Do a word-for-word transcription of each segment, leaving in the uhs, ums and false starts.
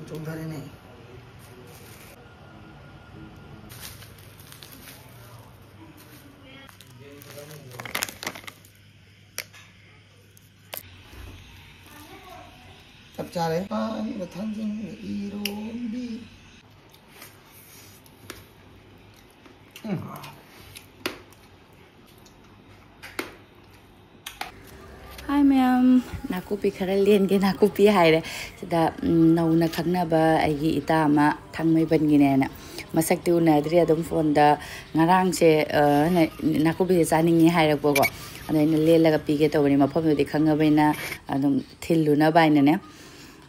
ꯆꯣꯡꯊꯔꯦꯅꯦ꯫ ꯆꯞ ꯆꯥꯔꯦ꯫ ꯄꯥꯟꯒ ꯊꯥꯡꯖꯤꯡꯒ ꯏꯔꯣꯝꯕꯤ꯫ ꯎꯝ꯫ ꯍꯥꯏ ꯃꯌꯥꯝ, ꯅꯥꯀꯨꯞꯄꯤ ꯈꯔ ꯂꯦꯟꯒꯦ꯫ ꯅꯥꯀꯨꯞꯄꯤ ꯍꯥꯏꯔꯦ ꯁꯤꯗ, ꯎꯝ, ꯅꯧꯅ ꯈꯪꯅꯕ ꯑꯩꯒꯤ ꯏꯇꯥ ꯑꯃ ꯊꯥꯡꯃꯩꯕꯟꯒꯤꯅꯦꯅ, ꯃꯁꯛꯇꯤ ꯎꯅꯗ꯭ꯔꯤ, ꯑꯗꯨꯝ ꯐꯣꯟꯗ ꯉꯔꯥꯡꯁꯦ, ꯑ, ꯅ-, ꯅꯥꯀꯨꯞꯄꯤꯁꯦ ꯆꯥꯅꯤꯡꯉꯤ ꯍꯥꯏꯔꯛꯄꯀꯣ꯫ ꯑꯗꯣ ꯑꯩꯅ ꯂꯦꯜꯂꯒ ꯄꯤꯒꯦ ꯇꯧꯕꯅꯤ, ꯃꯐꯝꯗꯨꯗꯤ ꯈꯪꯉꯕꯅꯤꯅ ꯑꯗꯨꯝ ꯊꯤꯜꯂꯨꯅꯕ ꯍꯥꯏꯅꯅꯦ꯫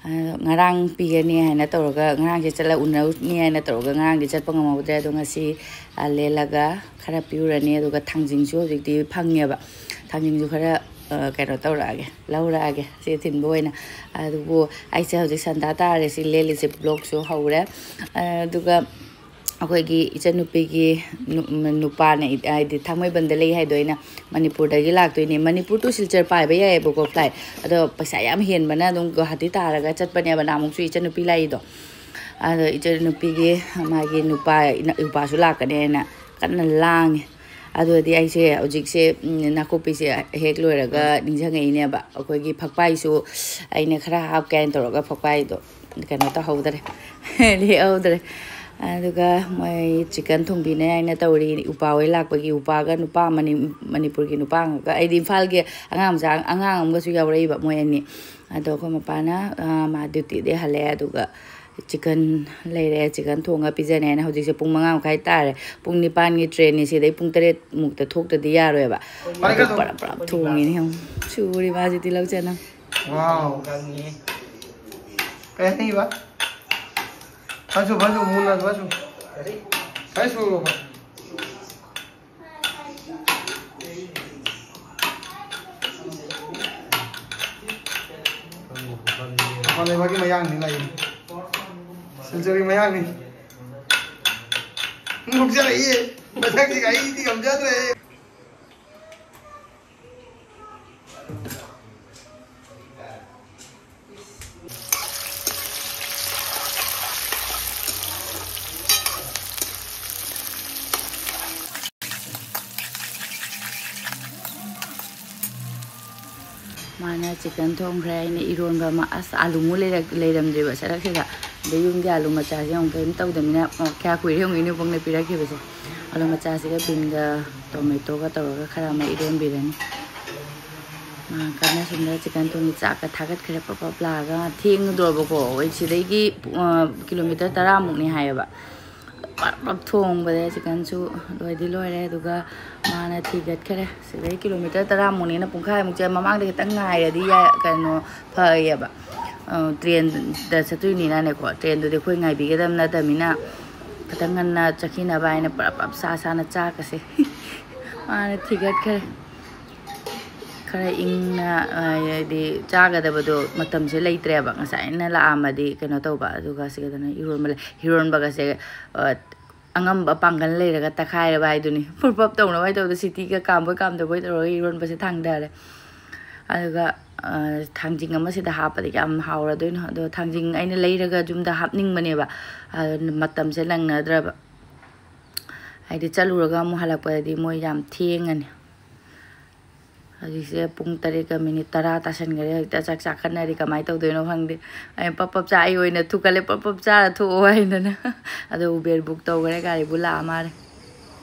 ꯑ, ꯉꯔꯥꯡ ꯄꯤꯒꯅꯤ ꯍꯥꯏꯅ ꯇꯧꯔꯒ, ꯉꯔꯥꯡꯁꯦ ꯆꯠꯂ ꯎꯅꯔꯨꯅꯤ ꯍꯥꯏꯅ ꯇꯧꯔꯒ ꯉꯔꯥꯡꯗꯤ ꯆꯠꯄ ꯉꯝꯍꯧꯗ꯭ꯔꯦ꯫ ꯑꯗꯣ ꯉꯁꯤ, ꯑ, ꯂꯦꯜꯂꯒ ꯈꯔ ꯄꯤꯔꯨꯔꯅꯤ꯫ ꯑꯗꯨꯒ ꯊꯥꯡꯖꯤꯡꯁꯨ ꯍꯧꯖꯤꯛꯇꯤ ꯐꯪꯉꯦꯕ, ꯊꯥꯡꯖꯤꯡꯁꯨ ꯈꯔ, ꯑ, ꯀꯩꯅꯣ ꯇꯧꯔꯛꯑꯒꯦ, ꯂꯧꯔꯛꯑꯒꯦ ꯁꯤ ꯊꯤꯟꯕ ꯑꯣꯏꯅ꯫ ꯑꯗꯨꯕꯨ ꯑꯩꯁꯦ ꯍꯧꯖꯤꯛ ꯁꯟꯗꯥ ꯇꯥꯔꯦ, ꯁꯤ ꯂꯦꯜꯂꯤꯁꯦ, ꯕ꯭ꯂꯣꯛꯁꯨ ꯍꯧꯔꯦ꯫ ꯑ, ꯑꯗꯨꯒ ꯑꯩꯈꯣꯏꯒꯤ ꯏꯆꯟꯅꯨꯄꯤꯒꯤ ꯅꯨ-, ꯅꯨꯄꯥꯅ, ꯍꯥꯏꯗꯤ ꯊꯥꯡꯃꯩꯕꯟꯗ ꯂꯩ ꯍꯥꯏꯗꯣ, ꯑꯩꯅ ꯃꯅꯤꯄꯨꯔꯗꯒꯤ ꯂꯥꯛꯇꯣꯏꯅꯦ, ꯃꯅꯤꯄꯨꯔ to ꯁꯤꯜꯆꯔ ꯄꯥꯏꯕ ꯌꯥꯏꯌꯦꯕꯀꯣ, ꯐ꯭ꯂꯥꯏꯠ꯫ ꯑꯗꯣ ꯄꯩꯁꯥ ꯌꯥꯝ ꯍꯦꯟꯕꯅ ꯑꯗꯨꯝ ꯒꯨꯋꯥꯍꯥꯇꯤ ꯇꯥꯔꯒ ꯆꯠꯄꯅꯦꯕ ꯅꯍꯥꯟꯃꯨꯛꯁꯨ ꯏꯆꯟꯅꯨꯄꯤ ꯂꯥꯛꯏꯗꯣ꯫ ꯑꯗꯣ ꯏꯆꯟꯅꯨꯄꯤꯒꯤ ꯃꯥꯒꯤ ꯅꯨꯄꯥ, ꯏꯅ-, ꯅꯨꯄꯥꯁꯨ ꯂꯥꯛꯀꯅꯤ ꯍꯥꯏꯅ ꯀꯟꯅ ꯂꯥꯡꯉꯦ꯫ ꯑꯗꯨꯗꯤ ꯑꯩꯁꯦ ꯍꯧꯖꯤꯛꯁꯦ, ꯎꯝ, ꯅꯥꯀꯨꯞꯄꯤꯁꯦ ꯍꯦꯛ ꯂꯣꯏꯔꯒ ꯅꯤꯡꯁꯤꯡꯉꯛꯏꯅꯦꯕ꯫ ꯑꯩꯈꯣꯏꯒꯤ ꯐꯛꯄꯥꯏꯁꯨ ꯑꯩꯅ ꯈꯔ ꯍꯥꯞꯀꯦ ꯍꯥꯏꯅ ꯇꯧꯔꯒ ꯐꯛꯄꯥꯏꯗꯣ ꯀꯩꯅꯣ ꯇꯧꯍꯧꯗ꯭ꯔꯦ, ꯂꯦꯛꯍꯧꯗ꯭ꯔꯦ꯫ ꯑꯗꯨꯒ ꯃꯣꯏ ꯆꯤꯛꯀꯟ ꯊꯣꯡꯕꯤꯅꯦ ꯍꯥꯏꯅ ꯇꯧꯔꯤ, ꯎꯄꯥ ꯍꯣꯏ ꯂꯥꯛꯄꯒꯤ꯫ ꯎꯄꯥꯒ ꯅꯨꯄꯥ ꯑꯃꯅꯤ, ꯃꯅꯤꯄꯨꯔꯒꯤ ꯅꯨꯄꯥ ꯉꯥꯛꯇ꯫ ꯑꯩꯗꯤ ꯏꯝꯐꯥꯜꯒꯤ ꯑꯉꯥꯡ ꯃꯆꯥ, ꯑꯉꯥꯡ ꯑꯃꯒꯁꯨ ꯌꯥꯎꯔꯛꯏꯕ, ꯃꯣꯏ ꯑꯅꯤ꯫ ꯑꯗꯣ ꯑꯩꯈꯣꯏ ꯃꯄꯥꯅ, ꯑ, ꯃꯥ ꯗ꯭ꯌꯨꯇꯤꯗꯩ ꯍꯜꯂꯛꯑꯦ, ꯑꯗꯨꯒ ꯆꯤꯛꯀꯟ ꯂꯩꯔꯦ, ꯆꯤꯛꯀꯟ ꯊꯣꯡꯉ ꯄꯤꯖꯅꯦꯅ꯫ ꯍꯧꯖꯤꯛꯁꯦ ꯄꯨꯡ ꯃꯉꯥ ꯃꯈꯥꯏ ꯇꯥꯔꯦ, ꯄꯨꯡ ꯅꯤꯄꯥꯟꯒꯤ ꯇ꯭ꯔꯦꯟꯅꯤ, ꯁꯤꯗꯩ ꯄꯨꯡ ꯇꯔꯦꯠ ꯃꯨꯛꯇ ꯊꯣꯛꯇꯗꯤ ꯌꯥꯔꯣꯏꯕ꯫ ꯑꯗꯨ ꯄꯔꯞ ꯄꯔꯞ ꯊꯣꯡꯉꯤꯅꯦ, ꯌꯦꯡꯉꯨ꯫ ꯁꯨꯔꯤ ꯃꯥꯁꯤꯗꯤ ꯂꯧ ꯆꯅꯝ꯫ ꯋꯥꯎ꯫ ꯀꯩ ꯍꯥꯏꯅꯤꯡꯉꯤꯕ? ꯐꯥꯁꯨ, ꯐꯥꯁꯨ, ꯃꯨꯟꯅ ꯐꯥꯁꯨ꯫ ꯀꯔꯤ? ꯐꯥꯁꯨ꯫ ꯃꯄꯥꯟ ꯂꯩꯕꯥꯛꯀꯤ ꯃꯌꯥꯡꯅꯤ ꯂꯥꯛꯏ꯫ ꯁꯤꯜꯆꯔꯒꯤ ꯃꯌꯥꯡꯅꯤ꯫ ꯅꯣꯛꯆꯔꯛꯏꯌꯦ꯫ ꯃꯊꯪꯗꯤ ꯑꯩꯗꯤ ꯉꯝꯖꯗ꯭ꯔꯦ꯫ ꯃꯥꯅ ꯆꯤꯀꯟ ꯊꯣꯡꯈ꯭ꯔꯦ, ꯑꯩꯅ ꯏꯔꯣꯟꯕ ꯑꯃ꯫ ꯑꯁ, ꯑꯥꯂꯨꯃꯨꯛ ꯂꯩꯔꯛ- ꯂꯩꯔꯝꯗ꯭ꯔꯤꯕ ꯁꯔꯛꯁꯤꯗ꯫ ꯑꯗꯩ ꯌꯨꯝꯒꯤ ꯑꯥꯂꯨ ꯃꯆꯥꯁꯦ ꯑꯃꯨꯛ ꯀꯔꯤꯝ ꯇꯧꯗꯃꯤꯅ, ꯑꯣ, ꯀꯌꯥ ꯀꯨꯏꯔꯦ ꯌꯦꯡꯉꯨ ꯏꯅꯦ ꯄꯣꯛꯅ ꯄꯤꯔꯛꯈꯤꯕꯁꯦ꯫ ꯑꯥꯂꯨ ꯃꯆꯥꯁꯤꯒ ꯕꯤꯟꯒ ꯇꯣꯃꯦꯇꯣꯒ ꯇꯧꯔꯒ ꯈꯔ ꯑꯃ ꯏꯔꯣꯟꯕꯤꯔꯅꯤ꯫ ꯃꯥ ꯀꯟꯅ ꯁꯣꯝꯗ ꯆꯤꯀꯟ ꯊꯣꯡꯒꯤ ꯆꯥꯛꯀ ꯊꯥꯒꯠꯈ꯭ꯔꯦ꯫ ꯄꯞ ꯄꯞ ꯂꯥꯛꯑꯒ ꯊꯦꯡꯗ꯭ꯔꯣꯕꯀꯣ꯫ ꯑꯩ ꯁꯤꯗꯒꯤ, ꯑ, ꯀꯤꯂꯣꯃꯤꯇꯔ ꯇꯔꯥꯃꯨꯛꯅꯤ ꯍꯥꯏꯌꯦꯕ꯫ ꯄꯞ ꯄꯞ ꯊꯣꯡꯕꯗ ꯆꯤꯀꯟꯁꯨ ꯂꯣꯏꯗꯤ ꯂꯣꯏꯔꯦ꯫ ꯑꯗꯨꯒ ꯃꯥꯅ ꯊꯤꯒꯠꯈꯔꯦ꯫ ꯁꯤꯗꯩ ꯀꯤꯂꯣꯃꯤꯇꯔ ꯇꯔꯥꯃꯨꯛꯅꯤꯅ ꯄꯨꯡꯈꯥꯏꯃꯨꯛ ꯆꯦ-, ꯃꯃꯥꯡꯗ ꯈꯤꯇꯪ ꯉꯥꯏꯔꯗꯤ ꯌꯥ-, ꯀꯩꯅꯣ, ꯐꯩꯌꯦꯕ꯫ ꯑ, ꯇ꯭ꯔꯦꯟꯗ ꯆꯠꯇꯣꯏꯅꯤꯅꯅꯦꯀꯣ, ꯇ꯭ꯔꯦꯟꯗꯨꯗꯤ ꯑꯩꯈꯣꯏ ꯉꯥꯏꯕꯤꯒꯗꯕ ꯅꯠꯇꯕꯅꯤꯅ ꯈꯤꯇꯪ ꯉꯟꯅ ꯆꯠꯈꯤꯅꯕ ꯍꯥꯏꯅ ꯄꯨꯔꯥ ꯄꯞ ꯁꯥ ꯁꯥꯅ ꯆꯥꯛꯀꯁꯦ ꯃꯥꯅ ꯊꯤꯒꯠꯈꯔꯦ꯫ ꯈꯔ ꯏꯪꯅ, ꯑ, ꯍꯥꯏꯗꯤ ꯆꯥꯒꯗꯕꯗꯣ ꯃꯇꯝꯁꯦ ꯂꯩꯇ꯭ꯔꯦꯕ꯫ ꯉꯁꯥꯏꯅ ꯂꯥꯛꯑꯝꯃꯗꯤ ꯀꯩꯅꯣ ꯇꯧꯕ꯫ ꯑꯗꯨꯒ ꯁꯤꯒꯗꯅ ꯏꯔꯣꯟꯕ ꯂꯩ-, ꯏꯔꯣꯟꯕꯒꯁꯦ, ꯑ, ꯑꯉꯝꯕ ꯄꯥꯡꯒꯜ ꯂꯩꯔꯒ ꯇꯛꯈꯥꯏꯔꯕ ꯍꯥꯏꯗꯨꯅꯤ꯫ ꯐꯨꯔ ꯄꯞ ꯇꯧꯅꯕ ꯍꯥꯏ ꯇꯧꯕꯗ ꯁꯤꯇꯤꯒ ꯀꯥꯝꯕꯣꯏ ꯀꯥꯝꯗꯕꯣꯏ ꯇꯧꯔꯒ ꯏꯔꯣꯟꯕꯁꯦ ꯊꯥꯡꯗꯔꯦ꯫ ꯑꯗꯨꯒ, ꯑ, ꯊꯥꯡꯖꯤꯡ ꯑꯃ ꯁꯤꯗ ꯍꯥꯞꯄꯗꯤ ꯀꯌꯥꯝ ꯍꯥꯎꯔꯗꯣꯏꯅꯣ꯫ ꯑꯗꯣ ꯊꯥꯡꯖꯤꯡ ꯑꯩꯅ ꯂꯩꯔꯒ ꯌꯨꯝꯗ ꯍꯥꯞꯅꯤꯡꯕꯅꯦꯕ꯫ ꯑꯗꯨ ꯃꯇꯝꯁꯦ ꯅꯪꯅꯗ꯭ꯔꯕ꯫ ꯍꯥꯏꯗꯤ ꯆꯠꯂꯨꯔꯒ ꯑꯃꯨꯛ ꯍꯜꯂꯛꯄꯗꯗꯤ ꯃꯣꯏ ꯌꯥꯝ ꯊꯦꯡꯉꯅꯤ꯫ ꯍꯧꯖꯤꯛꯁꯦ ꯄꯨꯡ ꯇꯔꯦꯠꯀ ꯃꯤꯅꯤꯠ ꯇꯔꯥ ꯇꯥꯁꯟꯈꯔꯦ꯫ ꯍꯧꯖꯤꯛꯇ ꯆꯥꯛ ꯆꯥꯈꯠꯅꯔꯤ꯫ ꯀꯃꯥꯏꯅ ꯇꯧꯗꯣꯏꯅꯣ ꯈꯪꯗꯦ꯫ ꯑꯩ ꯄꯞ ꯄꯞ ꯆꯥ-, ꯑꯩ ꯑꯣꯏꯅ ꯊꯨꯒꯠꯂꯦ꯫ ꯄꯞ ꯄꯞ ꯆꯥꯔ ꯊꯣꯛꯑꯣ ꯍꯥꯏꯗꯅ꯫ ꯑꯗꯣ ꯎꯕꯦꯔ ꯕꯨꯛ ꯇꯧꯈꯔꯦ꯫ ꯒꯥꯔꯤꯕꯨ ꯂꯥꯛꯑ ꯃꯥꯜꯂꯦ꯫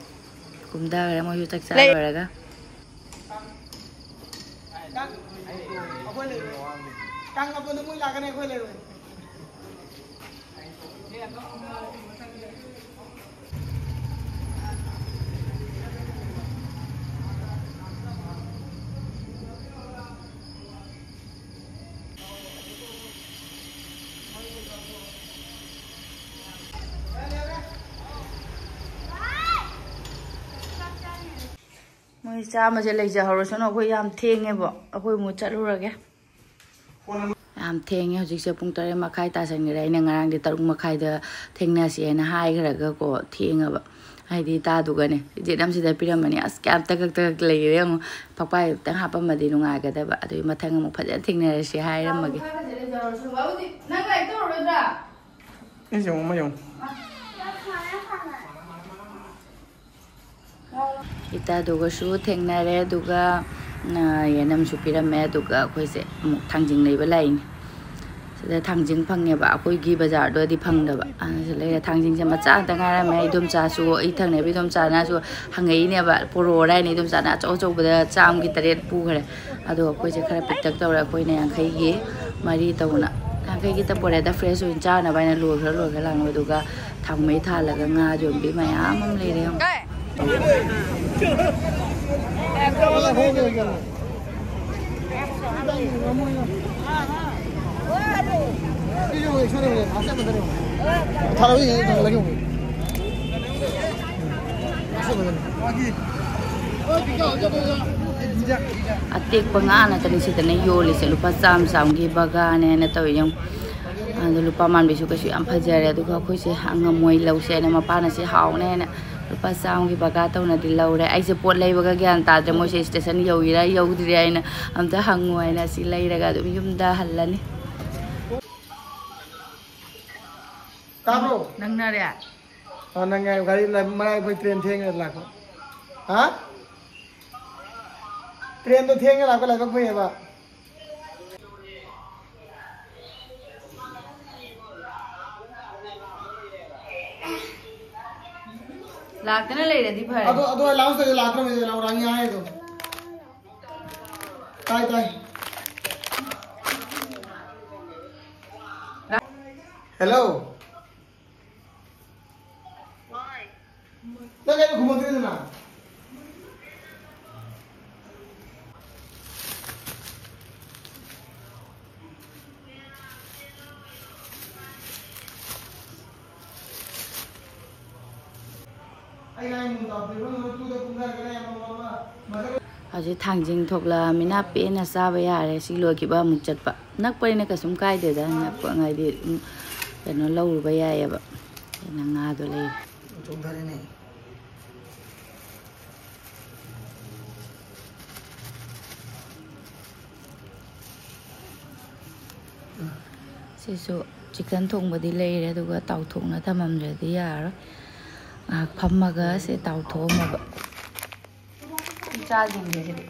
ꯀꯨꯝꯊꯈ꯭ꯔꯦ ꯃꯣꯏꯁꯨ ꯆꯥꯛ ꯆꯥ ꯂꯩ꯫ ꯂꯣꯏꯔꯒ꯫ ꯃꯣꯏ ꯆꯥꯝꯃꯁꯦ ꯂꯩꯖꯍꯧꯔꯁꯅꯨ, ꯑꯩꯈꯣꯏ ꯌꯥꯝ ꯊꯦꯡꯉꯦꯕꯣ, ꯑꯩꯈꯣꯏ ꯑꯃꯨꯛ ꯆꯠꯂꯨꯔꯒꯦ꯫ ꯌꯥꯝ ꯊꯦꯡꯉꯦ꯫ ꯍꯧꯖꯤꯛꯁꯦ ꯄꯨꯡ ꯇꯔꯦꯠ ꯃꯈꯥꯏ ꯇꯥꯁꯟꯈ꯭ꯔꯦ꯫ ꯑꯩꯅ ꯉꯔꯥꯡꯗꯤ ꯇꯔꯨꯛ ꯃꯈꯥꯏꯗ ꯊꯦꯡꯅꯁꯤ ꯍꯥꯏꯅ ꯍꯥꯏꯈ꯭ꯔꯒꯀꯣ, ꯊꯦꯡꯉꯕ꯫ ꯍꯥꯏꯗꯤ ꯏꯇꯥꯗꯨꯒꯅꯦ, ꯏꯖꯦꯠ ꯑꯃ ꯁꯤꯗ ꯄꯤꯔꯝꯃꯅꯤ꯫ ꯑꯁ, ꯀꯌꯥꯝ ꯇꯀꯛ ꯇꯀꯛ ꯂꯩꯔꯦ ꯌꯦꯡꯉꯣ꯫ ꯐꯛꯄꯥꯏ ꯈꯤꯇꯪ ꯍꯥꯞꯄꯝꯃꯗꯤ ꯅꯨꯡꯉꯥꯏꯒꯗꯕ꯫ ꯑꯗꯨꯒꯤ ꯃꯊꯪ ꯑꯃꯨꯛ ꯐꯖꯅ ꯊꯦꯡꯅꯔꯁꯤ ꯍꯥꯏꯔꯝꯃꯒꯦ꯫ ꯅꯪ ꯂꯥꯏꯔꯤꯛ ꯇꯧꯔꯔꯣꯏꯗ꯭ꯔꯥ? ꯑꯩꯁꯦ ꯑꯃꯨꯛ ꯑꯃ ꯌꯦꯡꯉꯨ꯫ ꯏꯇꯥꯗꯨꯒꯁꯨ ꯊꯦꯡꯅꯔꯦ꯫ ꯑꯗꯨꯒ ꯌꯦꯅꯝꯁꯨ ꯄꯤꯔꯝꯃꯦ꯫ ꯑꯗꯨꯒ ꯑꯩꯈꯣꯏꯁꯦ ꯑꯃꯨꯛ ꯊꯥꯡꯖꯤꯡ ꯂꯩꯕ ꯂꯥꯛꯏꯅꯦ꯫ ꯁꯤꯗ ꯊꯥꯡꯖꯤꯡ ꯐꯪꯉꯦꯕ, ꯑꯩꯈꯣꯏꯒꯤ ꯕꯖꯥꯔꯗꯨꯗꯗꯤ ꯐꯪꯗꯕ꯫ ꯑꯗꯨꯁꯨ ꯂꯩꯔꯦ꯫ ꯊꯥꯡꯖꯤꯡꯁꯦ ꯃꯆꯥ ꯉꯥꯛꯇ ꯉꯥꯏꯔꯝꯃꯦ꯫ ꯏꯗꯣꯝꯆꯥꯁꯨ, ꯑꯩ ꯊꯪꯅꯕ ꯏꯗꯣꯝꯆꯥꯅꯁꯨ ꯍꯪꯉꯛꯏꯅꯦꯕ, ꯄꯣꯔꯛꯑꯣꯔꯥ ꯍꯥꯏꯅ꯫ ꯏꯗꯣꯝꯆꯥꯅ ꯑꯆꯧ ꯑꯆꯧꯕꯗ ꯆꯥꯝꯃꯒꯤ ꯇꯔꯦꯠ ꯄꯨꯈ꯭ꯔꯦ꯫ ꯑꯗꯣ ꯑꯩꯈꯣꯏꯁꯦ ꯈꯔ ꯄꯤꯛꯇꯛ ꯇꯧꯔꯦ꯫ ꯑꯩꯈꯣꯏꯅ ꯌꯥꯡꯈꯩꯒꯤ ꯃꯔꯤ ꯇꯧꯅ, ꯌꯥꯡꯈꯩꯒꯤ ꯇ ꯄꯣꯔꯦꯗ, ꯐ꯭ꯔꯦꯁ ꯑꯣꯏꯅ ꯆꯥꯅꯕ ꯍꯥꯏꯅ ꯂꯣꯏꯈ꯭ꯔ ꯂꯣꯏꯈ꯭ꯔ ꯂꯥꯡꯕ꯫ ꯑꯗꯨꯒ ꯊꯥꯎ ꯃꯩ ꯊꯥꯜꯂꯒ ꯉꯥ ꯌꯣꯟꯕꯤ ꯃꯌꯥꯝ ꯑꯃ ꯂꯩꯔꯦ꯫ ꯑꯇꯦꯛꯄ ꯉꯥ ꯉꯥꯛꯇꯅꯤ ꯁꯤꯗꯅ ꯌꯣꯜꯂꯤꯁꯦ꯫ ꯂꯨꯄꯥ ꯆꯥꯝꯃ ꯆꯥꯝꯃꯒꯤ ꯕꯒꯥꯅꯦꯅ ꯇꯧꯋꯤ ꯌꯦꯡꯉꯨ꯫ ꯑꯗꯣ ꯂꯨꯄꯥ ꯃꯥꯟꯕꯤꯁꯨ ꯀꯩꯁꯨ ꯌꯥꯝ ꯐꯖꯔꯦ꯫ ꯑꯗꯨꯒ ꯑꯩꯈꯣꯏꯁꯦ ꯉꯝꯃꯣꯏ ꯂꯧꯁꯦꯅ ꯃꯄꯥꯅ ꯁꯤ ꯍꯥꯎꯅꯦꯅ ꯂꯨꯄꯥ ꯆꯥꯝꯃꯒꯤ ꯕꯒꯥ ꯇꯧꯅꯗꯤ ꯂꯧꯔꯦ꯫ ꯑꯩꯁꯦ ꯄꯣꯠ ꯂꯩꯕꯒ ꯒ꯭ꯌꯥꯟ ꯇꯥꯗ꯭ꯔꯦ꯫ ꯃꯣꯏꯁꯦ ꯁ꯭ꯇꯦꯁꯟ ꯌꯧꯏꯔꯥ ꯌꯧꯗ꯭ꯔꯤ ꯍꯥꯏꯅ ꯑꯝꯇ ꯍꯪꯉꯨ ꯍꯥꯏꯅ ꯁꯤ ꯂꯩꯔꯒ ꯑꯗꯨꯝ ꯌꯨꯝꯗ ꯍꯜꯂꯅꯤ꯫ ꯇꯥꯕ꯭ꯔꯣ? ꯅꯪꯅꯔꯦ? ꯑ, ꯅꯪ ꯉꯥꯏꯌꯨ, ꯒꯥꯔꯤ ꯂ-, ꯃꯔꯥꯏ ꯑꯩꯈꯣꯏ ꯇ꯭ꯔꯦꯟ ꯊꯦꯡꯅ ꯂꯥꯛꯄ꯫ ꯍꯥ? ꯇ꯭ꯔꯦꯟꯗꯣ ꯊꯦꯡꯅ ꯂꯥꯛꯄ ꯂꯥꯏꯕꯛ ꯐꯩꯌꯦꯕ꯫ ꯂꯥꯛꯇꯅ ꯂꯩꯔꯗꯤ ꯐꯔꯦ꯫ ꯑꯗꯣ, ꯑꯗꯣ ꯑꯦꯅꯥꯎꯟꯁ ꯇꯧꯔꯦ, ꯂꯥꯛꯇ꯭ꯔꯃꯦ, ꯂꯥꯎꯔꯥꯡꯉꯤ ꯍꯥꯏꯗꯣ꯫ ꯇꯥꯏ, ꯇꯥꯏ꯫ ꯍꯦꯜꯂꯣ꯫ ꯅꯪ ꯀꯩꯅꯣ ꯈꯨꯝꯃꯛꯇ꯭ꯔꯤꯗꯨꯅ? ꯑꯩ ꯉꯥꯏ ꯅꯨꯡꯗꯥꯡ ꯄꯨꯡ ꯇꯨꯗ ꯀꯨꯝꯊꯔꯒꯅꯦ ꯑꯃ, ꯑꯃ, ꯑꯃ, ꯍꯧꯖꯤꯛ ꯊꯥꯡꯖꯤꯡ ꯊꯣꯛꯂꯛꯑꯃꯤꯅ ꯄꯦꯟꯅ ꯆꯥꯕ ꯌꯥꯔꯦ꯫ ꯁꯤ ꯂꯣꯏꯈꯤꯕ ꯑꯃꯨꯛ ꯆꯠꯄ꯫ ꯅꯛꯄꯅꯤꯅ ꯀꯩꯁꯨꯝ ꯀꯥꯏꯗꯦꯗ꯫ ꯅꯛꯄ ꯍꯥꯏꯗꯤ, ꯎꯝ, ꯀꯩꯅꯣ ꯂꯧꯔꯨꯕ ꯌꯥꯏꯌꯦꯕ꯫ ꯑꯩꯅ ꯉꯥꯗꯣ ꯂꯩꯔꯦ꯫ ꯆꯣꯡꯊꯔꯦꯅꯦ꯫ ꯁꯤꯁꯨ ꯆꯤꯛꯀꯟ ꯊꯣꯡꯕꯗꯤ ꯂꯩꯔꯦ, ꯑꯗꯨꯒ ꯇꯥꯎꯊꯣꯛꯅ ꯊꯝꯃꯝꯗ꯭ꯔꯗꯤ ꯌꯥꯔꯔꯣꯏ꯫ ꯉꯥꯏꯍꯥꯛ ꯐꯝꯃꯒ ꯁꯦ ꯇꯥꯎꯊꯣꯛꯑꯝꯃꯕ꯫ ꯆꯥꯁꯤꯡꯁꯦ ꯁꯤꯗꯤ꯫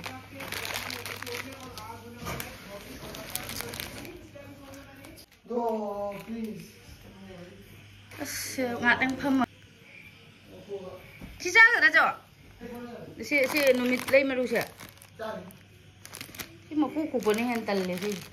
ꯑꯁ, ꯉꯥꯛꯇꯪ ꯐꯝꯃ꯫ ꯁꯤ ꯆꯥꯒꯗ꯭ꯔꯥ, ꯆꯣ? ꯁꯤ, ꯁꯤ ꯅꯨꯃꯤꯠ ꯂꯩ ꯃꯔꯨꯁꯦ꯫ ꯁꯤ ꯃꯀꯨ ꯈꯨꯕꯅ ꯍꯦꯟꯅ ꯇꯜꯂꯦ ꯁꯤꯁꯦ꯫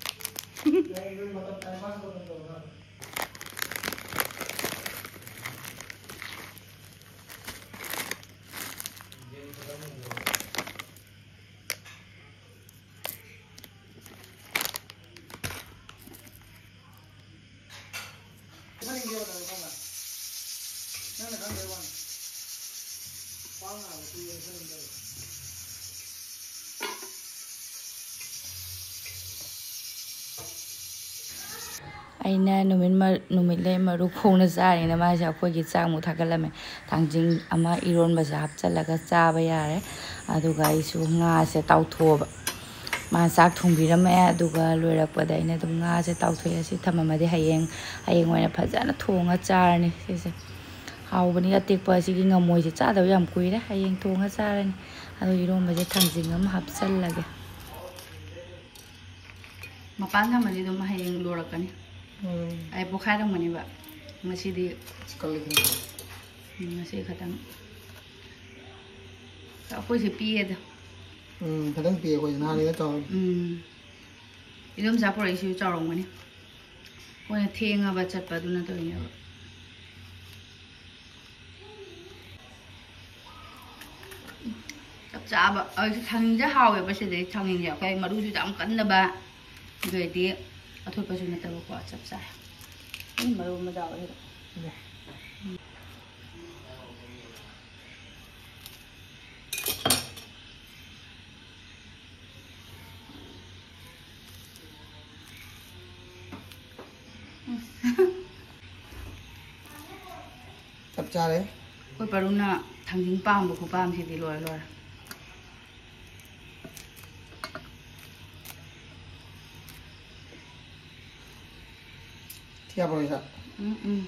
ꯑꯩꯅ ꯅꯨꯃꯤꯠ ꯃ-, ꯅꯨꯃꯤꯠ ꯂꯩ ꯃꯔꯨ ꯈꯣꯡꯅ ꯆꯥꯔꯤꯅ ꯃꯥꯁꯦ ꯑꯩꯈꯣꯏꯒꯤ ꯆꯥꯛꯃꯨꯛ ꯊꯥꯒꯠꯂꯝꯃꯦ꯫ ꯊꯥꯡꯖꯤꯡ ꯑꯃ ꯏꯔꯣꯟꯕꯁꯦ ꯍꯥꯞꯆꯤꯜꯂꯒ ꯆꯥꯕ ꯌꯥꯔꯦ꯫ ꯑꯗꯨꯒ ꯑꯩꯁꯨ ꯉꯥꯁꯦ ꯇꯥꯎꯊꯣꯛꯑꯕ꯫ ꯃꯥ ꯆꯥꯛ ꯊꯣꯡꯕꯤꯔꯝꯃꯦ, ꯑꯗꯨꯒ ꯂꯣꯏꯔꯛꯄꯗ ꯑꯩꯅ ꯑꯗꯨꯝ ꯉꯥꯁꯦ ꯇꯥꯎꯊꯣꯛꯑꯦ꯫ ꯑꯁꯤ ꯊꯝꯃꯝꯃꯗꯤ ꯍꯌꯦꯡ, ꯍꯌꯦꯡ ꯑꯣꯏꯅ ꯐꯖꯅ ꯊꯣꯡꯉ ꯆꯥꯔꯅꯤ ꯁꯤꯁꯦ꯫ ꯍꯥꯎꯕꯅꯤ ꯑꯇꯦꯛꯄ ꯑꯁꯤꯒꯤ ꯉꯃꯣꯏꯁꯦ ꯆꯥꯗꯕ ꯌꯥꯝ ꯀꯨꯏꯔꯦ꯫ ꯍꯌꯦꯡ ꯊꯣꯡꯉ ꯆꯥꯔꯅꯤ꯫ ꯑꯗꯣ ꯏꯔꯣꯟꯕꯁꯦ ꯊꯥꯡꯖꯤꯡ ꯑꯃ ꯍꯥꯞꯆꯜꯂꯒꯦ꯫ ꯃꯄꯥꯟ ꯊꯝꯃꯗꯤ ꯑꯗꯨꯝ ꯍꯌꯦꯡ ꯂꯣꯏꯔꯛꯀꯅꯤ꯫ ꯎꯝ꯫ ꯑꯩ ꯄꯣꯛꯈꯥꯏꯔꯝꯒꯅꯦꯕ꯫ ꯉꯁꯤꯗꯤ ꯀꯜꯂꯤꯗꯅ꯫ ꯎꯝ, ꯉꯁꯤ ꯈꯛꯇꯪ꯫ ꯑꯩꯈꯣꯏꯁꯦ ꯄꯤꯛꯑꯦꯗ꯫ ꯎꯝ, ꯈꯤꯇꯪ ꯄꯤꯛꯑꯦ ꯑꯩꯈꯣꯏꯁꯦ, ꯅꯍꯥꯟꯒꯤꯗ ꯆꯥꯎꯔꯦ꯫ ꯎꯝ꯫ ꯏꯗꯣꯝꯆꯥ ꯄꯨꯔꯛꯏꯁꯤꯁꯨ ꯆꯥꯎꯔꯝꯒꯅꯤ꯫ ꯑꯩꯈꯣꯏꯅ ꯊꯦꯡꯉꯕ ꯆꯠꯄ ꯑꯗꯨꯅ ꯇꯧꯔꯤꯅꯦꯕ꯫ ꯆꯞ ꯆꯥꯕ꯫ ꯑꯩꯁꯨ ꯊꯥꯡꯖꯤꯡꯁꯦ ꯍꯥꯎꯋꯦꯕ ꯁꯤꯗꯩ꯫ ꯊꯥꯡꯖꯤꯡꯁꯦ ꯑꯩꯈꯣꯏ ꯃꯔꯨꯁꯨ ꯌꯥꯝ ꯀꯟꯗꯕ, ꯑꯗꯨ ꯑꯣꯏꯔꯗꯤ ꯑꯊꯣꯠꯄꯁꯨ ꯅꯠꯇꯕꯀꯣ, ꯆꯞ ꯆꯥꯏ꯫ ꯎꯝ, ꯃꯔꯨ ꯑꯃ ꯆꯥꯎꯋꯦ ꯁꯤꯗ꯫ ꯆꯞ ꯆꯥꯔꯦ꯫ ꯑꯩꯈꯣꯏ ꯄꯔꯨꯅ ꯊꯥꯡꯖꯤꯡ ꯄꯥꯝꯕ ꯈꯨꯄꯥꯝꯁꯤꯗꯤ ꯂꯣꯏꯔꯦ, ꯂꯣꯏꯔꯦ꯫ ꯊꯤꯌꯥ ꯄꯔꯣꯏꯁꯥ꯫ ꯎꯝ, ꯎꯝ꯫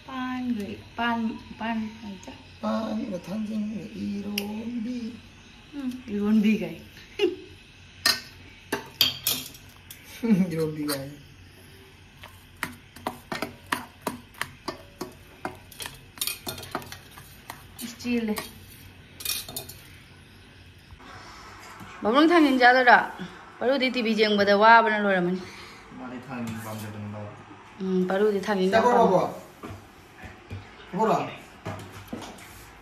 ꯄꯥꯟꯒ-, ꯄꯥꯟ, ꯄꯥꯟ ꯍꯥꯏꯗ꯫ ꯄꯥꯟꯒ ꯊꯥꯡꯖꯤꯡꯒ ꯏꯔꯣꯟꯕꯤ꯫ ꯎꯝ, ꯏꯔꯣꯟꯕꯤ ꯀꯥꯏ꯫ ꯏꯔꯣꯟꯕꯤ ꯀꯥꯏ꯫ ꯆꯦꯜꯂꯦ꯫ ꯕꯥꯕꯨꯡ ꯊꯥꯡꯖꯤꯡ ꯆꯥꯗꯣꯏꯔꯣ? ꯄꯔꯨꯗꯤ ꯇꯤꯚꯤ ꯌꯦꯡꯕꯗ ꯋꯥꯕꯅ ꯂꯣꯏꯔꯝꯃꯅꯤ꯫ ꯃꯥꯗꯤ ꯊꯥꯡꯖꯤꯡ ꯄꯥꯝꯖꯕꯅꯤ ꯕꯥꯕꯨ꯫ ꯎꯝ, ꯄꯔꯨꯗꯤ ꯊꯥꯡꯖꯤꯡ ꯌꯥꯝ ꯆꯥꯕ꯭ꯔꯣ ꯄꯥꯝꯃꯤ꯫ ꯕꯥꯕꯨ? ꯈꯪꯕ꯭ꯔꯣ?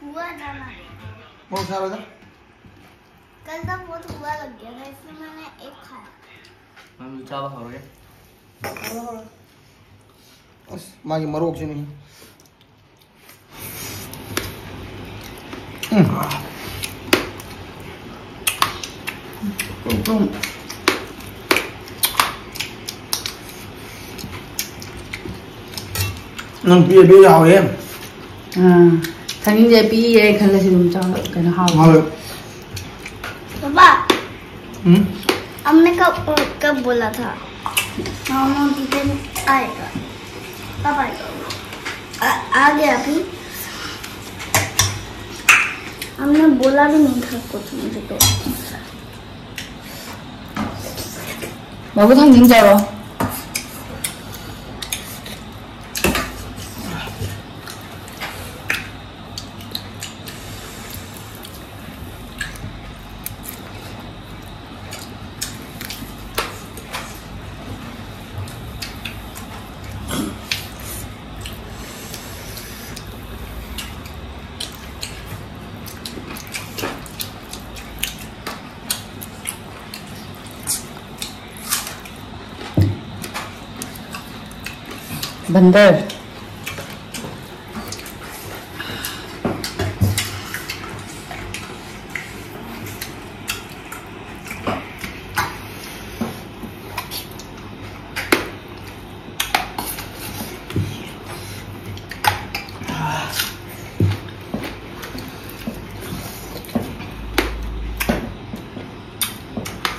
हुआ था ना। ꯃꯣꯔꯣꯛ ꯁꯥꯔꯣꯏꯗ꯫ कल तो बहुत हुआ लग गया था, इसलिए मैंने एक खाया। ꯃꯥꯃꯤ ꯆꯥꯕ ꯍꯧꯔꯒꯦ꯫ ꯑꯁ, ꯃꯥꯒꯤ ꯃꯔꯣꯛꯁꯤꯅꯤ꯫ ꯅꯪ ꯄꯤꯕ ꯌꯥꯎꯋꯦ꯫ ꯑꯥ, ꯊꯥꯡꯖꯤꯡꯁꯦ ꯄꯤꯌꯦ ꯈꯜꯂꯁꯤ ꯑꯗꯨꯝ ꯆꯥꯎ ꯀꯩꯅꯣ ꯍꯥꯎꯋꯦ꯫ ꯍꯥꯎꯋꯦ꯫ पापा, ꯎꯝ? हमने कब कब बोला था? मामा किचन आएगा। कब आएगा? आ, आ गया अभी। हमने बोला भी नहीं था कुछ मुझे तो। ꯕꯥꯕꯨ ꯊꯥꯡꯖꯤꯡ ꯆꯥꯔꯣ꯫ ꯕꯟꯗꯔ꯫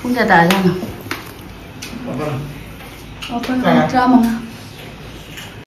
ꯄꯨꯡ ꯀꯌꯥ ꯇꯥꯔꯒꯦ ꯌꯦꯡꯉꯣ꯫ ꯃꯥꯄꯜ꯫ ꯃꯥꯄꯜ, ꯇꯔꯥ꯫ ꯇꯔꯥꯃꯉꯥ꯫